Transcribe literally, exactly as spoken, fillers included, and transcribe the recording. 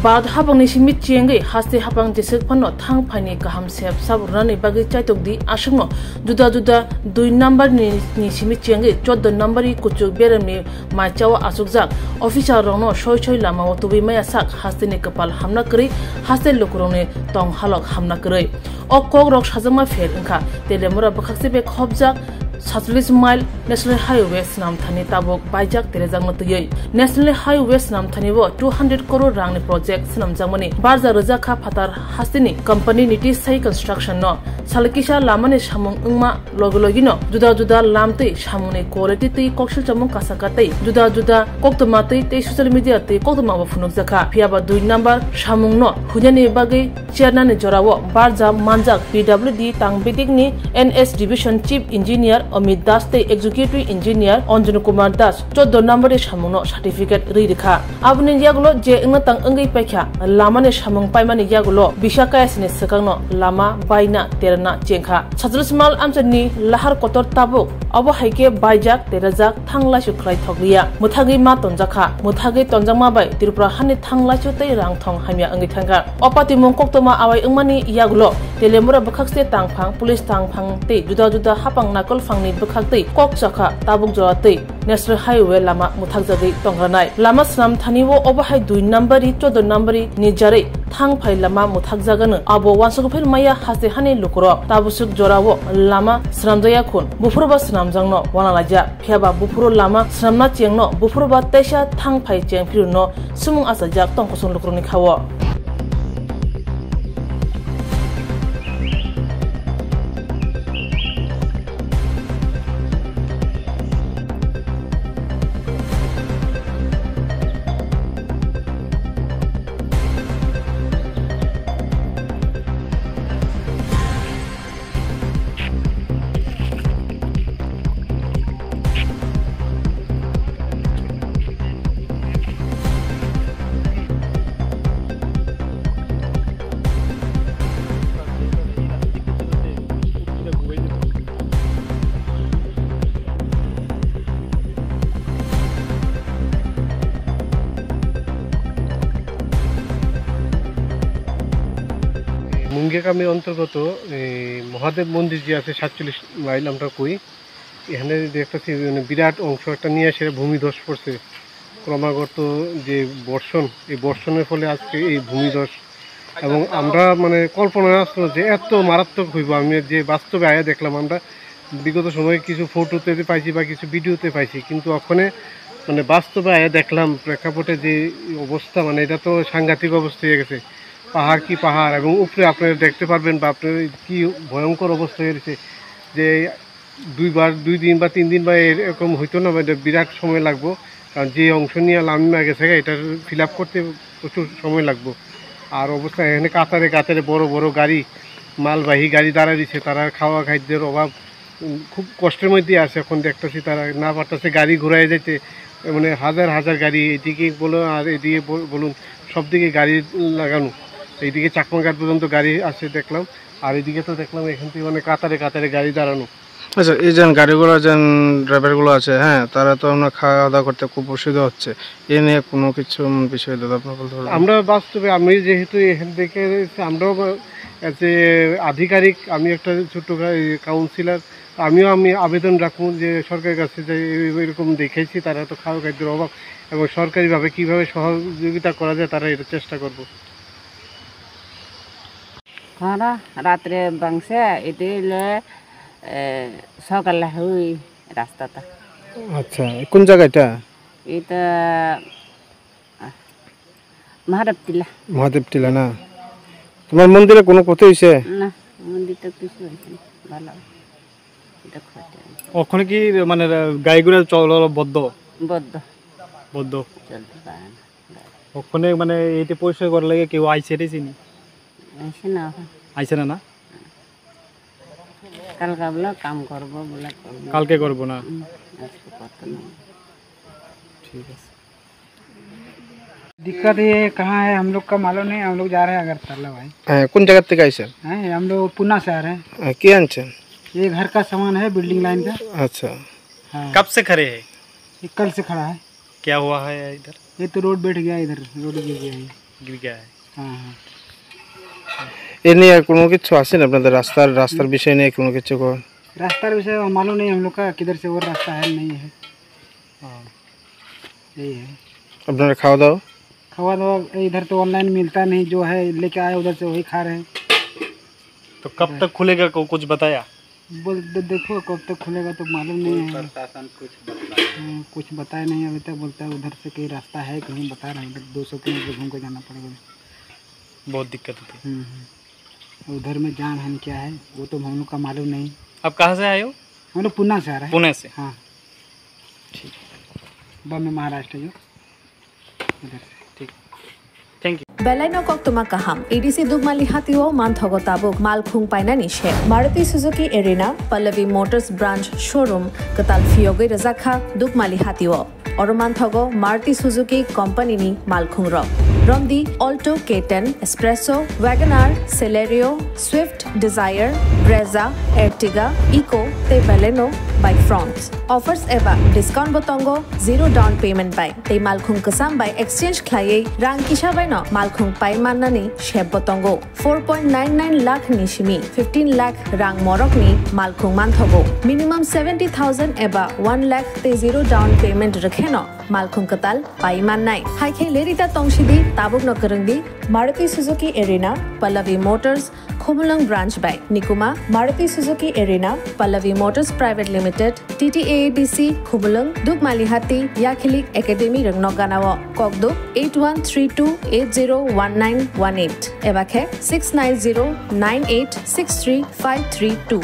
Bharat hapangni simi chiyengwi haste hapang jeswk phano thang phaini kaham sep sap rwnani bagwi chaitok di, aswkno juda juda dui number ni, ni simi chiyengwi chordo number ni kuchuk beremni mai chao achukjak officer rokno soi soi lamao tubui maya sak hasteni kwpal hamna kwrwi, haste lukurokni tong halok hamna kwrwi. O kokrok sajakma pher wngkha Telemura bwkhakse bai khopjak satchallis mile National Highway swnamthani tabuk baijak terejakno twiwi. National Highway swnamthani o two hundred crore rangni project swnamjakmani barja rwjak kha phatar hasteni company Niti Sai Construction no. Salkisa lamani samung wngma logi logino juda juda lam tei samungni quality tei koksil chamung kasaka tei juda juda koktwma tei tei social media tei koktwma bo phunukjakha. Phiyaba dui number samungno huinani bagwi chernani jorao barja manjak P W D Tang Bidikni N S Division Chief Engineer Amit Das tei Executive Engineer Anjan Kumar Das chordo number ni samungno certificate rwi rikha. Aboni yagulo je wngna tang wngwi paikha, lamani samung paimani yagulo bisa kayasini swkangno lama baina terana chengkha. Satchallis mal amchani lahar kotor tabuk, obo hai khe baijak, terajak, thang laisu khlai thokliya. Mwthagwi ma tonjakha. Mwthagwi tonjakma bai Tripura hani thang laisu tei rang thong hamya wngwi thangkha. O patimung koktwma awai wngmani yagulo Telemura bwkhakse tangphang, police tangphang tei juda juda hapang nakol phangni bwkhak tei kok chakha tabuk jora tei National Highway lama mwthakjagwi tongranai. Lama swnam thani o obo hai dui number ri, chordo number ri ni jarwi thang phai lama mwthakjagano. Abo uansukphil maya haste hani lukurok. Tabusuk jorao lama swnamjakya khun, buphuru ba swnamjakno uanalaijak. Phiyaba buphuru lama swnamna chengno buphuru ba teisa thang phai cheng phiruno sumung achajak tongkosong lukurokni khao. Mongia গ্রামের অন্তর্গত এই মহাদেব মন্দির যে আছে সাতচল্লিশ মাইল আমরা কই, এখানে দেখতেছি মানে বিরাট অংশ একটা নিয়ে এসে ভূমিধস পড়ছে। ক্রমাগত যে বর্ষণ, এই বর্ষণের ফলে আজকে এই ভূমিধস। এবং আমরা মানে কল্পনায় আসলো যে এত মারাত্মক হইব, আমি যে বাস্তবে আয়া দেখলাম। আমরা বিগত সময়ে কিছু ফটোতে পাইছি বা কিছু ভিডিওতে পাইছি, কিন্তু ওখানে মানে বাস্তবে আয়া দেখলাম প্রেক্ষাপটে যে অবস্থা, মানে এটা তো সাংঘাতিক অবস্থা হয়ে গেছে। পাহাড় কি পাহাড়, এবং উপরে আপনারা দেখতে পারবেন বা আপনারা কি ভয়ঙ্কর অবস্থা হয়ে গেছে যে দুইবার, দুই দিন বা তিন দিন বা এরকম হইতো না, মানে বিরাট সময় লাগবো। কারণ যে অংশ নিয়ে লামিমা গেছে গা, এটার ফিল আপ করতে প্রচুর সময় লাগবো। আর অবস্থা এখানে কাতারে কাতারে বড় বড় গাড়ি, মালবাহী গাড়ি দাঁড়ায় দিছে, তারা খাওয়া খাদ্যের অভাব, উম, খুব কষ্টের মধ্যে আছে। এখন দেখতেছি তারা না পারতেছে গাড়ি ঘুরাই যাইতে, মানে হাজার হাজার গাড়ি এদিকে বলো আর এদিকে বল-, বলুন, সব দিকে গাড়ি লাগানো। এইদিকে চাকমাঘাট পর্যন্ত গাড়ি আছে দেখলাম, আর এদিকে তো দেখলাম এখান থেকে মানে কাতারে কাতারে গাড়ি দাঁড়ানো। আচ্ছা, এই যে গাড়িগুলো, যে ড্রাইভারগুলো আছে, হ্যাঁ, তারা তো আমরা খাওয়া দাওয়া করতে খুব অসুবিধা হচ্ছে। এ নিয়ে কোনো কিছু, উম, বিষয়ে দাদা আপনার বলতে পারবেন? আমরা বাস্তবে, আমি যেহেতু এখান থেকে এসেছি, আমরাও বা-, যে আধিকারিক, আমি একটা ছোট্ট কা-, এই কাউন্সিলর, আমিও আমি আবেদন রাখবো যে সরকারের কাছে যে এই-, এরকম দেখেছি, তারা তো খাওয়া খাদ্যের অভাব, এবং সরকারিভাবে কিভাবে সহযোগিতা করা যায়, তারা এটা চেষ্টা করবো। Khana ratre bangse iti le, eh, sokal hui rasta ta. আচ্ছা, কোন জায়গা এটা? এটা, আহ, মহাদেব টিলা। মহাদেব টিলা না? তোমার মন্দিরে কোনো ক্ষতি হয়েছে? না, মন্দির তো কিছু হয়েছে না, ভালো। এটা ক্ষতি হয়নি। ওখানে কি মানে গাড়ি ঘোড়া চলাচল বন্ধ? বন্ধ। বন্ধ। চলতে পারে না। ওখানে মানে এটা পরিষ্কার করার লাগে কেউ আইছে রে চিনি? আইছে না এখন। আইছে না, না? কালকে বলে কাম করবো বলে করবো। কালকে করবো না? হুম, আজকে করতে না। ঠিক আছে। दिक्कत ये कहाँ है, हम लोग का मालूम नहीं, हम लोग जा रहे हैं अगरतला भाई। হ্যাঁ, কোন জায়গা থেকে আইছেন? हैं, हम लोग पुणे से आ रहे हैं। হ্যাঁ, কি আনছেন? ये घर का सामान है, बिल्डिंग लाइन का। আচ্ছা। हाँ। कब से खड़े हैं? ये कल से खड़ा है। क्या हुआ है इधर? ये तो रोड बैठ गया, इधर रोड गिर गया है। गिर गया है। हाँ, हाँ। ये नहीं है, कोनो किच्छू आसे ना अपना रास्ता, रास्ता विषय नहीं है, कोनो किच्छू को। रास्ता विषय में मालूम नहीं हम लोग का, किधर से वो रास्ता है, नहीं है। हाँ। यही है। अपना खावा दावा? खावा दावा इधर तो online मिलता नहीं, जो है लेके आए उधर से वही खा रहे हैं। तो कब तक खुलेगा, को कुछ बताया? बोल दे, देखो कब तक खुलेगा तो मालूम नहीं है। प्रशासन कुछ बताया? हाँ, कुछ बताया नहीं अभी तक, बोलता है उधर से कहीं रास्ता है, कहीं बता रहे हैं, उधर दो सौ किलोमीटर घूम के जाना पड़ेगा। बहुत दिक्कत होती है। हम्म, हम्म। उधर में जाम है क्या है, वो तो हम लोग का मालूम नहीं। आप कहाँ से आए हो? हम लोग पुणे से आ रहे हैं। पुणे से? हाँ। ठीक। बॉम्बे महाराष्ट्र जो। Thank you. Belai no koktwma kaham. A D C Dukmali hatio manthogo tabuk malkhung painani se. Maruti Suzuki Arena, Pallavi Motors Branch Showroom, kwtal phiyogwi rwjak kha Dukmali hatio. Oro manthogo Maruti Suzuki Company ni malkhung rok. Romdi Alto K ten, Espresso, Wagon R, Celerio, Swift, Desire, Brezza, Ertiga, Eeco tei Baleno bai Fronx. Offers eba discount bo tongo, zero down payment bai tei malkhung kwcham bai exchange khlaiwi rang kisa bai no malkhung pai mannani sep bo tongo. Four point nine nine lakh ni simi fifteen lakh rang morok ni malkhung manthogo. Minimum seventy thousand eba one lakh tei zero down payment rwkhe no malkhung kwtal pai mannai. Hai khe lerita tongsidi tabuk no kwrwngdi Maruti Suzuki Arena, Pallavi Motors, Khumulwng Branch bai. Nikuma, Maruti Suzuki Arena, Pallavi Motors Private Limited, T T A A D C, Khumulwng, Dukmalihati, Yakhili Academy rwngno ganao. Kokduk eight one three two eight zero one nine one eight eba khe six nine zero nine eight six three five three two.